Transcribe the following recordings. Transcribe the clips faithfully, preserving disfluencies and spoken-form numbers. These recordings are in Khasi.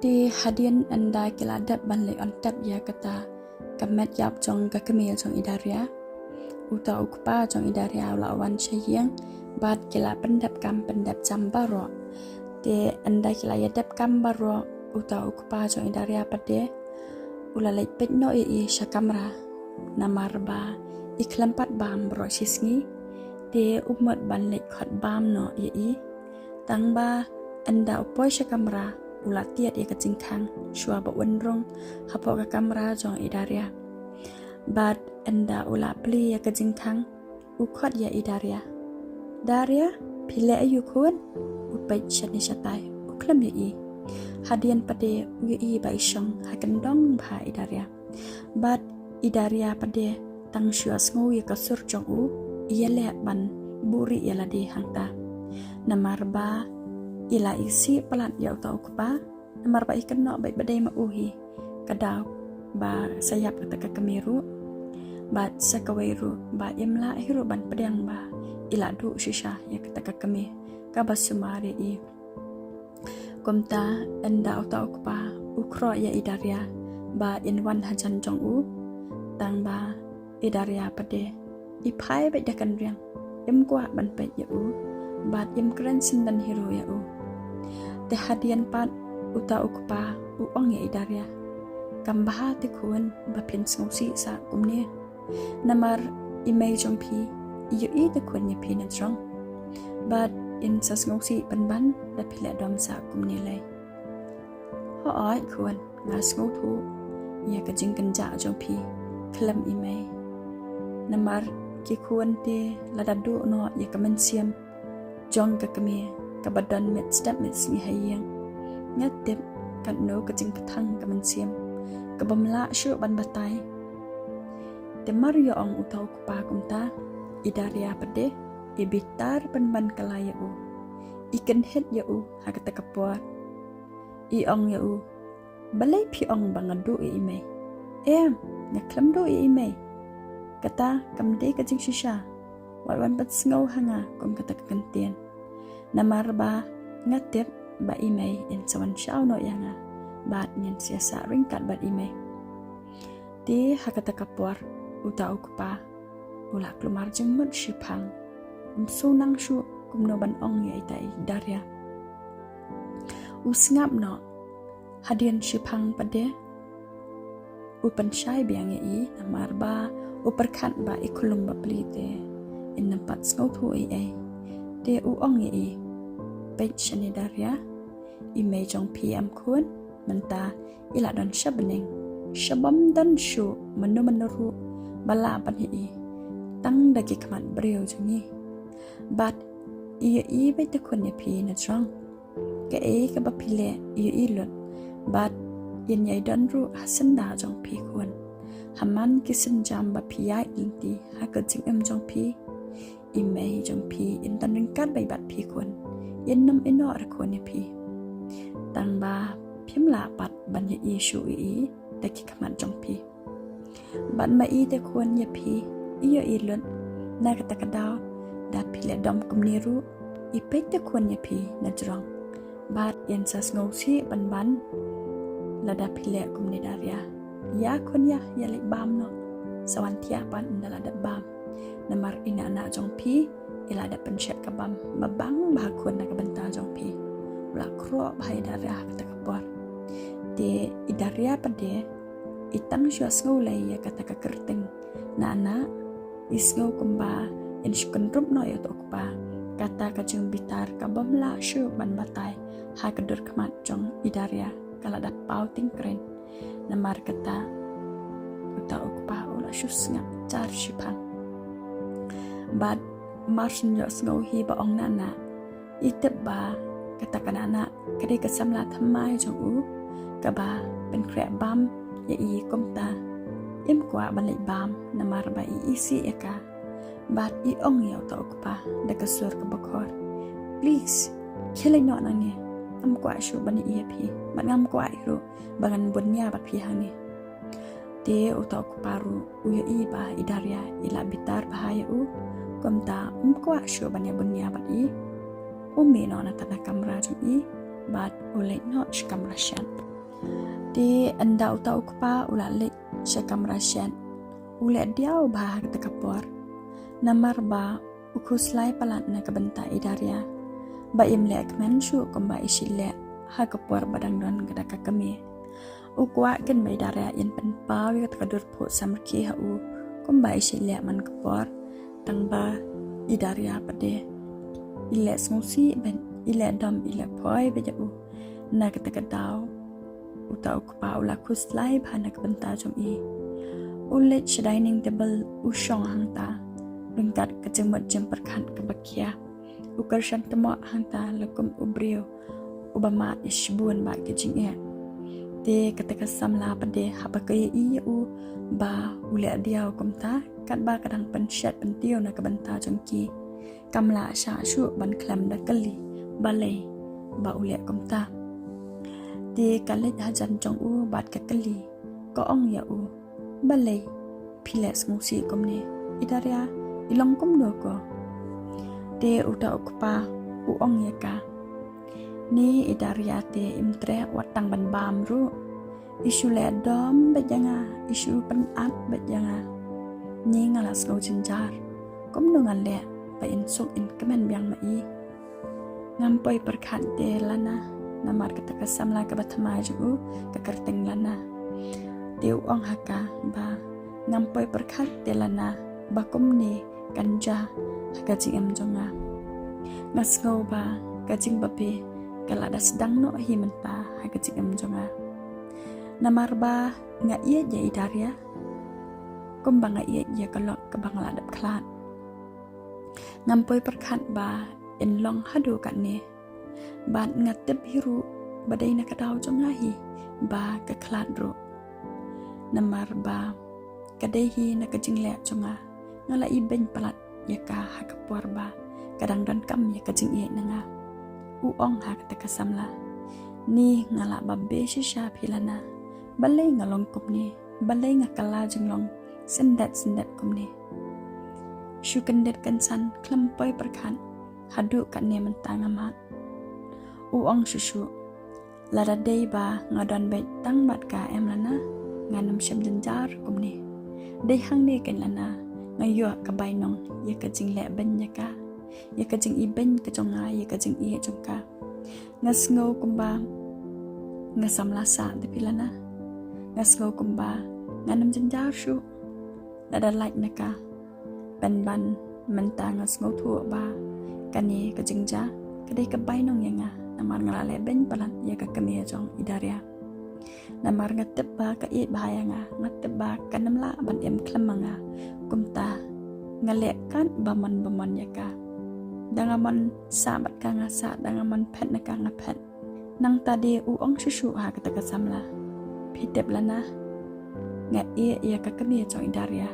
Te hadien ynda ki la dep ban leit on tep ïa kata ka met ïap jong ka kmie jong i Daria, uta u kpa jong i Daria u la wan sha ïing bad ki la pyndep kam pyndep jam baroh. Te ynda ki la ïa dep kam baroh, uta u kpa jong i Daria pat de u la leit peit noh ïa i sha kamra. Namar ba i khlem pat bam baroh shi sngi, te u mut ban leit khot bam noh ïa i. Tang ba ynda u poi sha kamra, u la tied ïa ka jingkhang shuwa ba un rung hapoh ka kamra jong i Daria. Bad ynda u la plie ïa ka jingkhang, u khot ïa i Daria. Daria, phi leh aïu khun? U peit shane shatai, u khlem ïohi. Hadien pat de u ïohi ba i shong ha kyndong bha i Daria. Bad i Daria pat de tang shu sngew ïa ka sur jong u, i ïaleh ban buhrieh ïa lade hangta. Namar ba i la isih palat ïa uta u kpa, namar ba i kynnoh ba i ba dei ma u hi ka daw ba sa ïap kata ka kmie ruh. Bad sa kawei ruh ba im lah hi ruh ban pdiang ba i la duh shisha ïa kata ka kmie kaba sumar ïa i. Kumta ynda uta u kpa u khroh ïa i Daria ba in wan hajan jong u, tang ba i Daria pat de i phai beit da ka nriang, im kwah ban peit ïa u bad im kren syndon hi ruh ïa u. Te hadien pat uta u kpa u ong ïa i Daria, kam bha te khun ba phin sngewsih sah kumne. Namar i mei jong phi i ïohi te khun ïa phi na jrong, bad in sa sngewsih pynban da phi leh dom sah kumne lei. Hooid khun, nga sngewthuh ïa ka jingkynjah jong phi khlem i mei. Namar ki khun te lada duh noh ïa ka mynsiem jong ka kmie kaba don met step met sngi ha ïing, nga tip katno ka jingkthang ka mynsiem kabym lah shuh ban batai. Te mar ïa ong uta u kpa kumta, i Daria pat de i bitar pynban kylla ïa u. I kynhit ïa u ha kata ka por. I ong ïa u, balei phi ong ba nga duh ïa i mei? Em, nga khlem duh ïa i mei. Kata kam dei ka jingshisha. Wat wan pynsngew ha nga kum kata ka kyntien. Namar ba nga tip ba i mei in sa wan shaw noh ïa nga bad ngin sa ïa sah ryngkat bad i mei. Te ha kata ka por uta u kpa u la kulmar jingmut shiphang. Um sngew nang shuh kumno ban ong ïa ita i Daria. U sngap noh. Hadien shiphang pat de u pynshai biang ïa i namar ba u pyrkhat ba i khunlung bapli te in ym pat sngewthuh ei ei. Te u ong ïa i, peit shane Daria, i mei jong phi em khun, mynta i la don sha bneng, sha bym don shuh mano mano ruh ba lah ban ïohi tang da ki khmat briew jong ngi. Bad i ïohi beit te khun ïa phi na jrong. Kaei kaba phi leh i ïohi lut. Bad in ïai don ruh ha syndah jong phi khun. Ha man ki sienjam ba phi ïaid lynti ha ka jingim jong phi, i mei jong phi in don ryngkat beit bad phi khun. In ym ïehnoh ruh khun ïa phi. Tang ba phim lah pat ban ïohi shuh ïa i da ki khmat jong phi. Bad ma i te khun ïa phi i ïohi lut. Na kata ka daw da phi leh dom kumne ruh, i peit te khun ïa phi na jrong. Bad in sa sngewsih pynban lada phi leh kumne Daria. Ïa khun ïa, ïa leit bam noh. Sa wan thiah pat ynda la dep bam. Namar i nana jong phi i la dep pynshep ka bam ba bang bha khun na ka bynta jong phi. U la khroh bha i Daria ha kata ka por. Te i Daria pat de i tang shu sngew lei ïa kata ka kyrteng nana, i sngew kumba in shu kynrup noh ïa uta u kpa. Kata ka jingbitar kabym lah shuh ban batai ha ka dur khmat jong i Daria ka la da paw tyngkrein. Namar kata uta u kpa u la shu sngap jar shiphang. Bad mar shu ïohsngew hi ba ong nana, i tip ba kata ka nana ka dei ka samla thymmai jong u kaba pynkhreh bam ïa i. Kumta im kwah ban leit bam namar ba i isih ïa ka. Bad i ong ïa uta u kpa da ka sur kaba khor, please, khie leit noh nangne. Ngam kwah shuh ban ïohi ïa phi bad ngam kwah hi ruh ba ngan bun nia bad phi hangne. Te uta u kpa ruh u ïohi ba i Daria i la bitar bha ïa u. Kumta um kwah shuh ban ïa bun nia bad i. U mih noh na tang na kamra jong i bad u leit noh sha kamra shen. Te ynda uta u kpa u la leit sha kamra shet, u leh diaw bha ha kata ka por. Namar ba u khuslai palat na ka bynta i Daria ba im leh kmen shuh kumba i shu leh ha ka por ba dang don kata ka kmie. U kwah kin ba i Daria in pynpaw ïa kata ka dur phuh samrkhie ha u kumba i shu leh man ka por. Tang ba i Daria pat de i leh sngewsih bad i leh dom i leh poi bad ïa u. Na kata ka daw uta u kpa u la khuslai bha na ka bynta jong i. U leit sha dining table u shong hangta ryngkat ka jingmut jingpyrkhat kaba khia. U kyrshan tymok hangta la kum u briew uba mad ïa shibun bad ki jingeh. Te kata ka samla pat de haba ka ïohi ïa u ba u leh diaw kumta katba ka dang pynshet pyntiew na ka bynta jong ki, kam lah shah shuh ban khlem da kylli balei ba u leh kumta. Te ka leit hajan jong u bad ka kylli, ka ong ïa u, balei phi leh sngewsih kumne? I Daria i long kumno ko? Te uta u kpa u ong ïa ka, ni i Daria te im treh wat tang ban bam ruh. I shu leh dom bad ïa nga, i shu pynat bad ïa nga. Ni nga la sngew jynjar. Kumno ngan leh ba in suk in kmen biang ma i? Ngam poi pyrkhat te Lana, namar kata ka samla kaba thymmai jong u ka kyrteng Lana. Te u ong ha ka ba, ngam poi pyrkhat te Lana ba kumne kan jia ha ka jingim jong nga. Nga sngew ba ka jingbabe ka la da sdang noh hi mynta ha ka jingim jong nga. Namar ba nga ïeit ïa i Daria kumba nga ïeit ïa ka lok kaba nga la dep khlad. Ngam poi pyrkhat ba in long haduh katne. Bad nga tip hi ruh ba dei na ka daw jong nga hi ba ka khlad ruh. Namar ba ka dei hi na ka jingleh jong nga, nga la ibeiñ palat ïa ka ha ka por ba ka dang donkam ïa ka jingïeit na nga. U ong ha kata ka samla, ni nga lah babe shisha phi Lana. Balei nga long kumne? Balei nga kylla jinglong syndet syndet kumne? Shu kyndit kynsan khlem poi pyrkhat, haduh katne mynta nga mad. U ong shuh shuh, lada dei ba nga don beit tang bad ka em Lana, ngan ym shym jynjar kumne. Dei hangne keiñ Lana nga ïoh ka bainong ïa ka jingleh beiñ ïa ka, ïa ka jingibeiñ ka jong nga ïa ka jingïeit jong ka. Nga sngew kumba nga samla sah te phi Lana. Nga sngew kumba ngan ym jynjar shuh. Lada lait na ka pynban mynta nga sngewthuh ba kane ka jingjia ka dei ka bainong ïa nga, namar nga la leh beiñ palat ïa ka kmie jong i Daria. Namar nga tip ba ka ïeit bha ïa nga, nga tip ba kan ym lah ban im khlem ma nga. Kumta nga leh katba mon ba mon ïa ka. Da nga mon sah bad ka nga sah, da nga mon phet na ka nga phet. Nangta de u ong shuh shuh ha kata ka samla, phi tip Lana, nga ïeit ïa ka kmie jong i Daria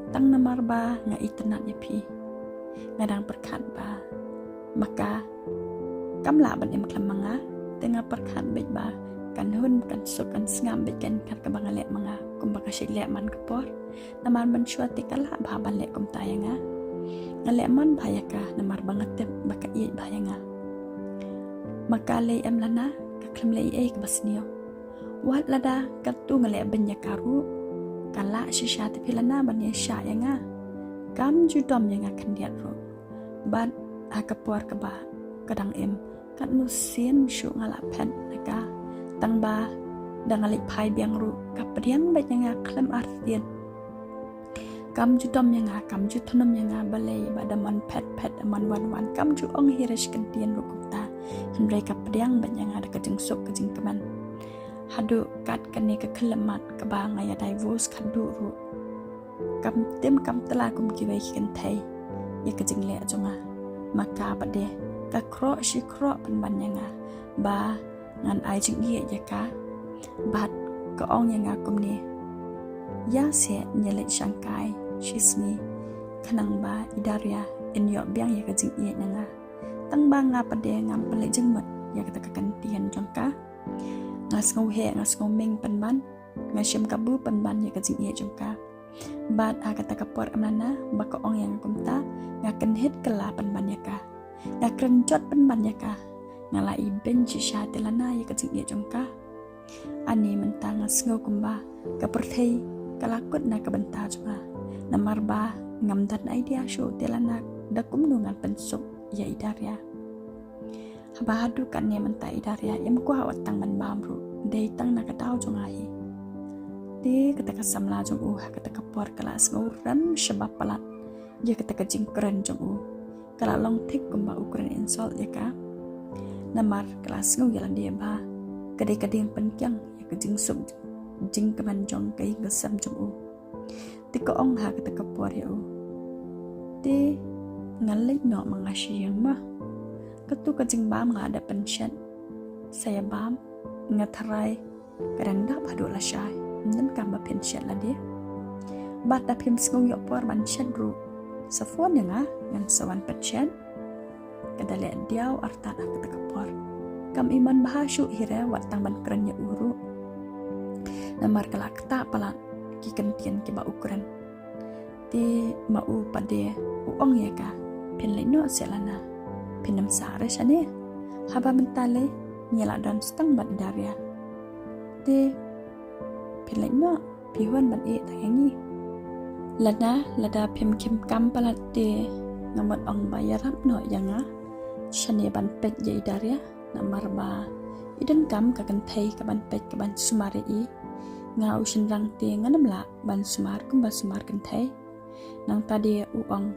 tang namar ba nga itynnad ïa phi. Nga dang pyrkhat ba ma ka kam lah ban im khlem ma nga, te nga pyrkhat beit ba kan hun kan suk kan sngap beit kan kat kaba nga leh ma nga kumba ka shu leh man ka por. Namar mynshuwa te ka lah bha ban leh kumta ïa nga. Nga leh man bha ïa ka namar ba nga tip ba ka ïeit bha ïa nga. Ma ka lei em Lana, ka khlem leh ei ei kaba sniew. Wat lada katto nga leh beiñ ïa ka ruh, ka lah shisha te phi Lana ban ïa shah ïa nga. Kam ju dom ïa nga khyndiat ruh. Bad ha ka por kaba ka dang im, katno sien shuh nga la phet na ka. Tang ba da nga leit phai biang ruh ka pdiang beit ïa nga khlem artatien. Kam ju dom ïa nga, kam ju thnum ïa nga, balei ba da mon phet phet, da mon wan wan. Kam ju ong hi re shi kyntien ruh kumta. Hynrei ka pdiang beit ïa nga da ka jingsuk ka jingkmen. Haduh kat kane ka khyllipmat kaba nga ïa divorce khadduh ruh, kam tim kam tla kum kiwei ki kynthei ïa ka jingleh jong nga. Ma ka pat de ka khroh shi khroh pynban ïa nga ba ngan ai jingïeit ïa ka. Bad ka ong ïa nga kumne, ïa seh ngin ïa leit shangkai shi sngi khnang ba i Daria in ïoh biang ïa ka jingïeit na nga. Tang ba nga pat de ngam pynleit jingmut ïa kata ka kyntien jong ka. Nga sngewheh, nga sngewming pynban, nga shim kabu pynban ïa ka jingïeit jong ka. Bad ha kata ka por em Lana ba ka ong ïa nga kumta, nga kynhit kylla pynban ïa ka. Nga kren jot pynban ïa ka. Nga la ibeiñ shisha te Lana ïa ka jingïeit jong ka. Ani mynta nga sngew kumba ka pyrthei ka la kut na ka bynta jong nga. Namar ba ngam don idea shuh te lane da kumno ngan pynsuk ïa i Daria. Haba haduh katne mynta i Daria im kwah wat tang ban bam ruh, dei tang na ka daw jong nga hi. Te kata ka samla jong u ha kata ka por ka la sngew rem shaba palat ïa kata ka jingkren jong u. Ka la long thik kumba u kren insult ïa ka. Namar ka la sngew ïa lade ba ka dei ka dieng pynkiang ïa ka jingsuk jingkmen jong ka ïing ka sem jong u. Te ka ong ha kata ka por ïa u, te ngan leit noh ma nga sha ïing ma. Katu ka jingbam nga da pynshet. Sa ïa bam, nga tharai ka dang dap haduh lashai. Ym donkam ba phin shet lade. Bad da phim sngew ïoh por ban shet ruh, sa phone ïa nga, ngan sa wan pynshet. Ka da leh diaw artat ha kata ka por. Kam ïohi bha shuh hi re wat tang ban kren ïa u ruh. Namar ka la ktah palat ki kyntien kiba u kren. Te ma u pat de u ong ïa ka, phin leit noh seh lane, phin ym sah re shane. Haba mynta lei ngi la don stang bad i Daria. Te phin leit noh, phi wan ban ïeh tang ïa ngi. Lada, lada phim khim kam palat te nga mut ong ba ïarap noh ïa nga shane ban peit ïa i Daria. Namar ba i donkam ka kynthei ka ban peit ka ban sumar ïa i. Nga u shynrang te ngan ym lah ban sumar kumba sumar kynthei. Nangta de u ong,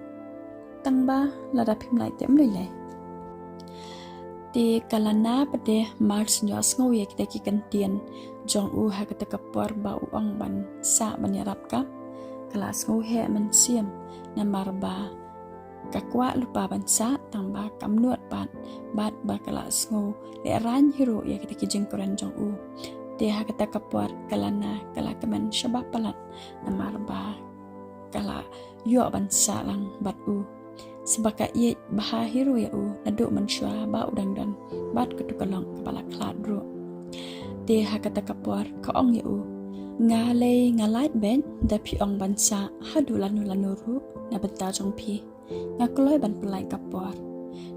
tang ba lada phim lah te ym lei lei. Te ka Lana pat de mar shu ïohsngew ïa kita ki kyntien jong u ha kata ka por ba u ong ban sah ban ïarap ka, ka la sngew heh mynsiem namar ba ka kwah lypa ban sah tang ba kam nud pat bad ba ka la sngew lehraiñ hi ruh ïa kita ki jingkren jong u. Te ha kata ka por ka Lana ka la kmen shaba palat namar ba ka la ïoh ban sah lang bad u. Sa ba ka ïeit bha hi ruh ïa u naduh mynshuwa ba u dang don bad katu ka lok kaba la khlad ruh. Te ha kata ka por ka ong ïa u, nga lei nga lait beit da phi ong ban sah haduh lano lano ruh na bynta jong phi. Nga kloi ban pynlait ka por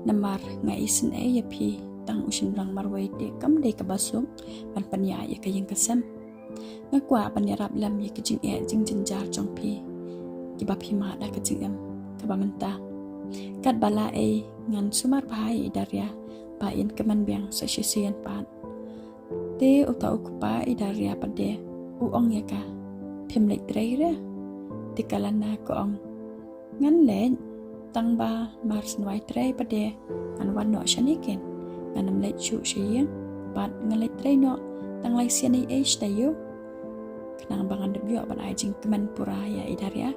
namar nga isynei ïa phi, tang u shynrang marwei te kam dei kaba suk ban pynïaid ïa ka ïing ka sem. Nga kwah ban ïarap lem ïa ki jingeh jingjynjar jong phi kiba phi mad ha ka jingim kaba mynta. Katba la ei ngan sumar bha ïa i Daria ba in kmen biang sa shisien pat. Te uta u kpa i Daria pat de u ong ïa ka, phim leit trei re? Te ka Lana ka ong, ngan leit, tang ba mar shu wai trei pat de ngan wan noh shane ken. Ngan ym leit shuh sha ïing bad ngan leit trei noh tang lai sien ei ei sha taïew, khnang ba ngan dep ïoh ban ai jingkmen pura ïa i Daria.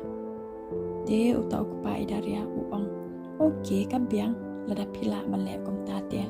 Te uta u kpa i Daria u ong, okay, ka biang, lada phi lah ban leh kumta te.